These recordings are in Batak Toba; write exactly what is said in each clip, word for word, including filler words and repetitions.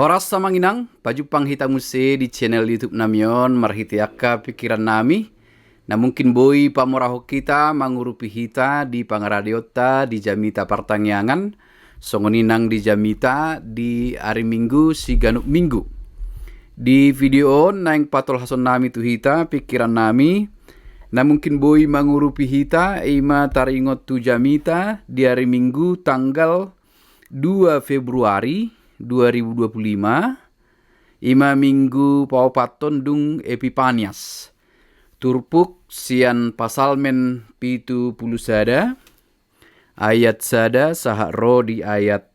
Horas amang inang, pajumpang hita muse di channel YouTube nami on marhite angka pikiran nami, na mungkin boi pamorahon hita, mangurupi hita di pangaradeonta di jamita partangiangan, songon i nang di jamita di ari Minggu siganup minggu. Di video on naeng patolhason nami tu hita pikiran nami, na mungkin boi mangurupi hita, ima taringot tu jamita di ari Minggu tanggal dua Februari dua ribu dua puluh lima, ima Minggu paopathon dung Epipanias. Turpuk sian Pasalmen pitu pulu sada, ayat sada sahat ro di ayat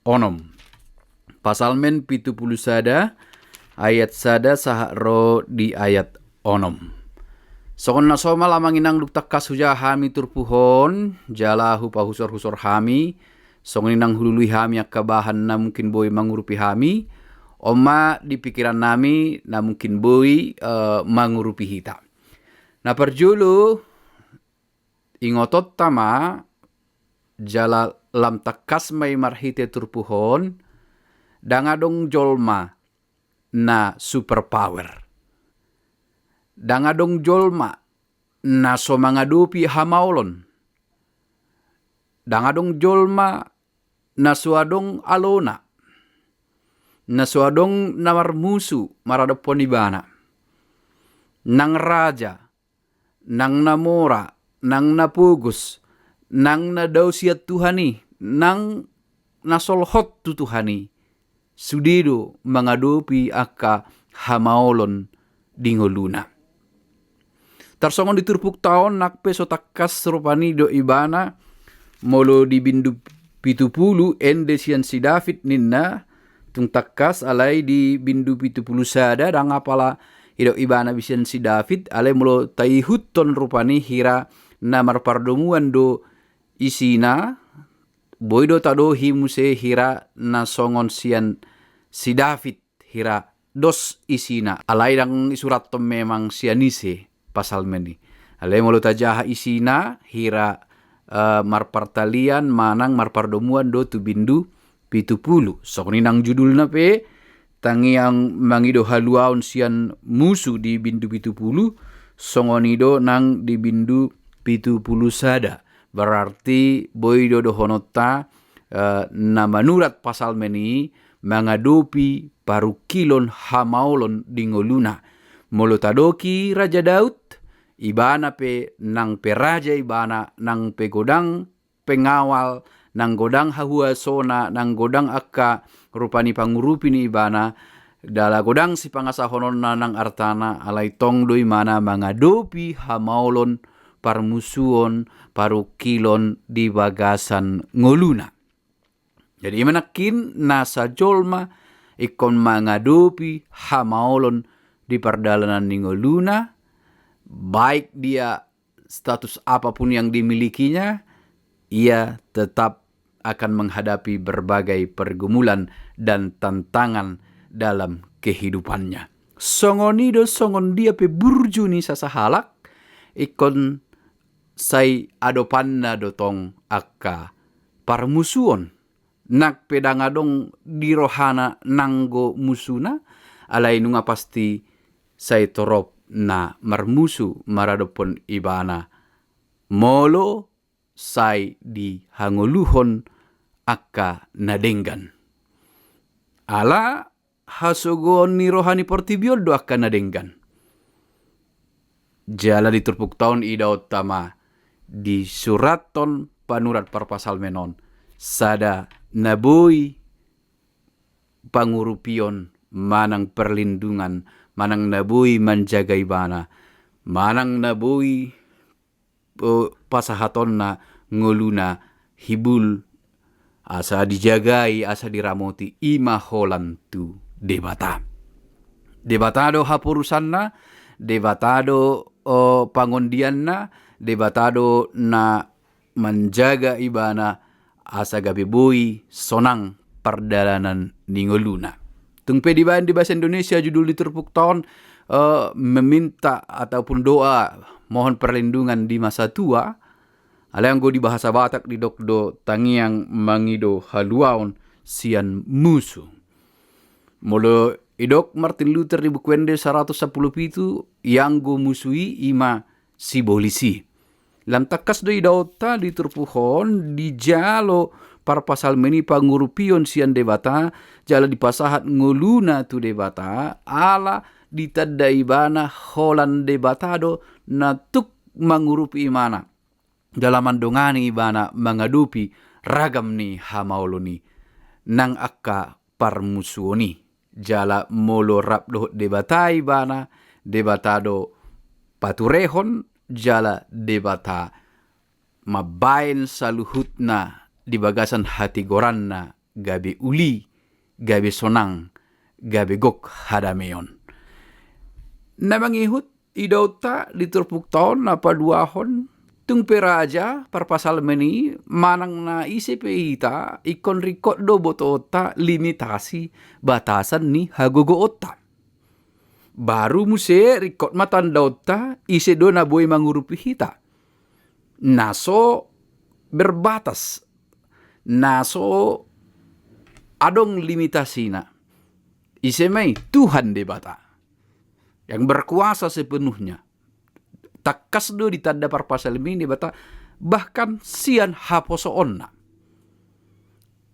onom. Pasalmen pitu pulu sada, ayat sada sahat ro di ayat onom. Songon na somal amang inang, dung tangkas hujaha hami turpuk on, jala hupahusor-husor hami, songon i nang hulului hami angka bahan na mungkin boi mangurupi hami, on ma di pikiran nami na mungkin boi, eh, mangurupi hita. Na parjolo, ingotonta ma, jala lam tangkas ma i marhite turpuk on, ndang adong jolma na super power. Ndang adong jolma na so mangadopi hamaolon. Ndang adong jolma na so adong alona, na so adong na marmusu maradophon ibana. Nang raja, nang na mora, nang na pogos, nang na dao sian Tuhan i, nang na solhot tu Tuhan i, sude do mangadopi angka hamaolon di ngoluna. Tarsongon di turpukta on, nang pe so tangkas rupani didok ibana, molo di bindu pitu pulu, ende sian si David ninna, tung tangkas, alai di bindu pitu pulu sada ndang apala didok ibana sian si David, alai molo taihuthon rupani hira na marpardomuan do isina, boi do tadok i muse hira na songon sian si David, hira dos isina. Alai ndang isurathon memang sian ise Pasalmen i. Alai molo tajaha isina, hira, eh, marpartalian manang marpardomuan do tu bindu pitu pulu. Songon i nang judulna pe, Tangiang Mangido Haluaon Sian Musu di bindu pitu pulu, songon i do nang di bindu pitu pulu sada. Berarti boi do dohononta, eh, na manurat Pasalmen i mangadopi parungkilon hamaolon di ngoluna. Molo tadok i Raja Daud, ibana pe nang pe raja ibana, nang pe godang pengawal, nang godang hahuasona, nang godang angka rupani pangurupi ni ibana, jala godang sipangasahononna nang artana, alai tong do ibana mangadopi hamaolon, parmusuon, parungkilon di bagasan ngoluna. Jadi ima nangkin nasa jolma ingkon mangadopi hamaolon di pardalanan ni ngoluna, baik dia status apapun yang dimilikinya, ia tetap akan menghadapi berbagai pergumulan dan tantangan dalam kehidupannya. Songon i do songon dia pe burju ni sasahalak, ingkon sai adopanna do tong angka parmusuon. Nang pe ndang adong di rohana nanggo musuna, alai nunga pasti sai torop na marmusu maradophon ibana, molo sai dihangoluhon angka na denggan. Ala hasogoon ni roha ni portibi on do angka na denggan. Jala di turpukta on idaonta ma disurathon panurat parpasalmen on, sada na boi pangurupion manang perlindungan, manang na boi manjaga ibana, manang na boi, eh, pasahatonna ngoluna hibul, asa dijagai, asa diramoti, ima holan tu Debata. Debata do haporusanna, Debata do, eh, pangondianna, Debata do na manjaga ibana asa gabe boi sonang pardalanan ni ngoluna. Tung pe dibaen di bahasa Indonesia judul ni turpukta on, eh, meminta ataupun doa mohon perlindungan di masa tua, alai anggo di bahasa Batak didok do tangiang mangido haluaon sian musu. Molo didok Martin Luther di Buku Ende saratus sampulu pitu, ianggo musu i ima sibolis i. Lam tangkas do idaonta di turpuk on dijalo parpsalmen i pangurupion sian Debata, jala dipasahat ngoluna tu Debata, ala ditanda ibana holan Debata do na tuk mangurupi ibana, jala mandongani ibana mangadopi ragam ni hamaolon i nang angka parmusuon i. Jala molo rap dohot Debata ibana, Debata do paturehon, jala Debata mambaen saluhutna di bagasan hatigoranna gabe uli, gabe sonang, gabe gok hadameon. Na mangihut idaonta di turpukta on na paduahon, tung pe raja parpsalmen i manang na ise pe hita, ingkon ringkot do botoonta limitasi batasan ni hagogoonta. Baru muse ringkot ma tandaonta ise do na boi mangurupi hita. Na so berbatas, na so adong limitasina. Ise ma i? Tuhan Debata yang berkuasa sepenuhnya. Tangkas do ditanda parpsalmen i Debata bahkan sian haposoonna.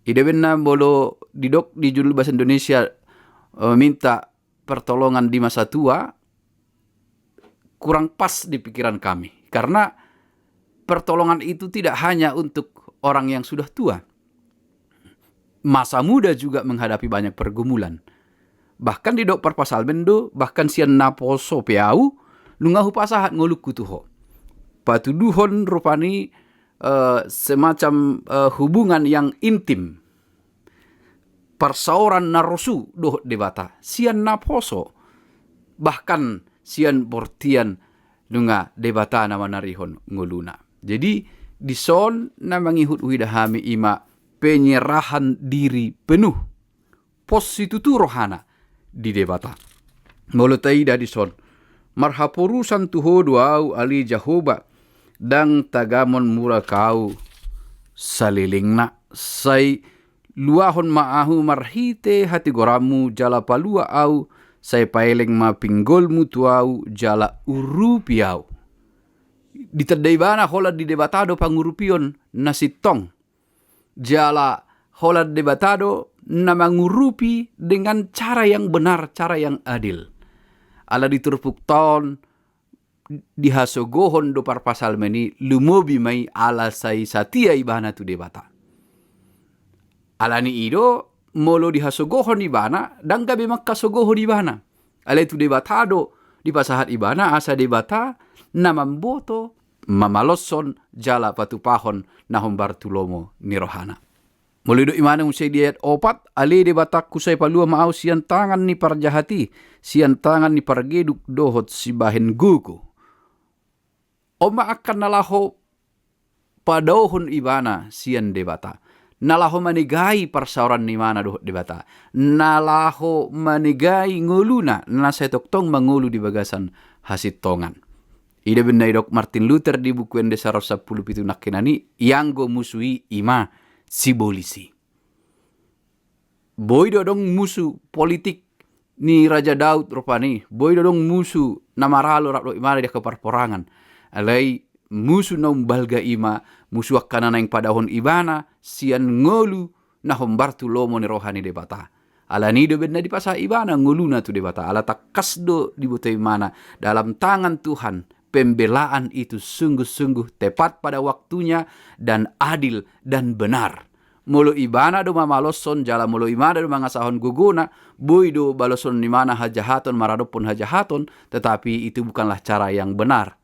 I do umbahen na molo didok di judul bahasa Indonesia, eh, minta pertolongan di masa tua, kurang pas di pikiran kami. Karena pertolongan itu tidak hanya untuk orang yang sudah tua. Masa muda juga menghadapi banyak pergumulan. Bahkan didok parpsalmen do, bahkan sian naposo pe ahu, nunga hupasahat ngolungku tu ho. Patuduhon rupani, eh, semacam, eh, hubungan yang intim. Parsaoran na rosu dohot Debata, sian naposo, bahkan sian bortian nunga Debata na manarihon ngoluna. Jadi, dison na mangihut huida hami ima penyerahan diri penuh. Pos situtu rohana di Debata. Molo taida dison, marhaporusan tu ho do ahu ale Jahowa, ndang tagamon mulak ahu salelengna, sai luahon ma ahu marhite hatigoranmu jala palua ahu, sai paeleng ma pinggolmu tu ahu jala urupi ahu. Ditanda ibana holan di Debata do pangurupion na sintong. Jala holan Debata do na mangurupi dengan cara yang benar, cara yang adil. Ala di turpukta on dihasogohon do parpsalmen i, lumobi ma i ala sai satia ibana tu Debata. Ala ni i do molo dihasogohon ibana, ndang gabe mangkasogohon ibana. Alai tu Debata do dipasahat ibana, asa Debata na mamboto, mamaloshon jala patupahon na hombar tu lomo ni rohana. Molo didok ibana muse di ayat opat, ale Debatangku, sai palua ma ahu sian tangan ni parjahat i, sian tangan ni pargeduk dohot sibahen gogo. On ma angka na laho padaohon ibana sian Debata, na laho manegai parsaoran ni ibana dohot Debata, na laho manegai ngoluna na sai tongtong mangolu di bagasan hasintongan. I do umbahen na didok Martin Luther di Buku Ende saratus sampulu pitu nangkinan i, ianggo musu i ima sibolis i. Boi do adong musu politik ni Raja Daud rupani, boi do adong musu na maralo rap dohot ibana di angka parporangan. Alai musu na umbalga ima musu angka na naeng padaohon ibana sian ngolu na hombar tu lomo ni roha ni Debata. Ala ni i do umbahen na dipasahat ibana ngoluna tu Debata, ala tangkas do diboto ibana, dalam tangan Tuhan pembelaan itu sungguh-sungguh tepat pada waktunya dan adil dan benar. Molo ibana do mamaloshon jala molo ibana do mangasahon gogona, boi do baloshon ni ibana hajahaton maradophon hajahaton, tetapi itu bukanlah cara yang benar.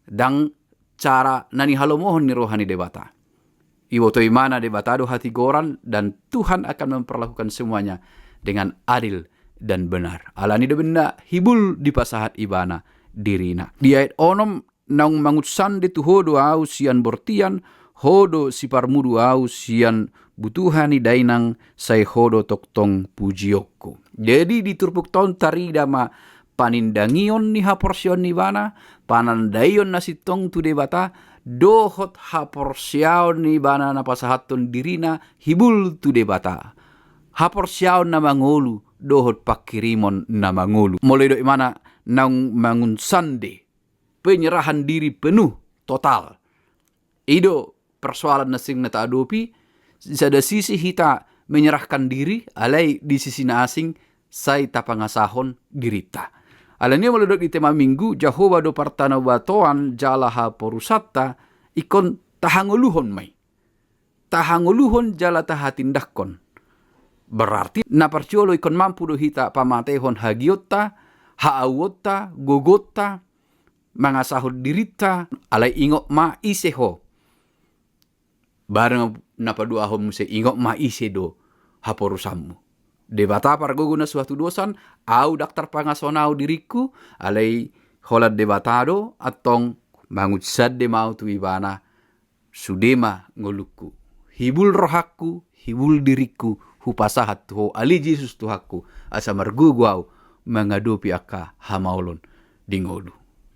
Ndang cara na nihalomohon ni roha ni Debata. Iboto ibana Debata do hatigoran dan Tuhan akan memperlakukan semuanya dengan adil dan benar. Ala ni i do umbahen na hibul dipasahat ibana dirina. Di ayat onom, naung mangunsande tu ho do ahu sian bortian, ho do siparmudu ahu sian butuha ni dainang, sai ho do tongtong pujionku. Jadi di turpukta on tarida ma panindangion ni haporseaon ni ibana, panandaion na sintong tu Debata, dohot haporseaon ni ibana na pasahathon dirina hibul tu Debata. Haporseaon na mangolu dohot pangkirimon na mangolu. Molo didok ibana naung mangunsande, penyerahan diri penuh, total. I do persoalan na sering na taadopi, di sada sisi hita menyerahkan diri, alai di sisi na asing sai tapangasahon dirinta. Alani i molo didok di tema Minggu, Jahowa do partanobatoan jala haporusanta, ingkon tahangoluhon ma i. Tahangoluhon jala tahatindangkon. Berarti na parjolo ingkon mampu do hita pamatehon hagionta, haauonta, gogonta, mangasahon dirinta, alai ingot ma ise ho. Baru na paduahon muse, ingot ma ise do haporusanmu. Debata pargogo na so hatudosan, au ndang tarpangasahon au diringku, alai holan Debata do, antong mangunsande ma au tu ibana, sude ma ngolungku. Hibul rohangku, hibul diringku, hupasahat tu ho, ale Jesus Tuhanku, asa margogo au mangadopi angka hamaolon di ngolu.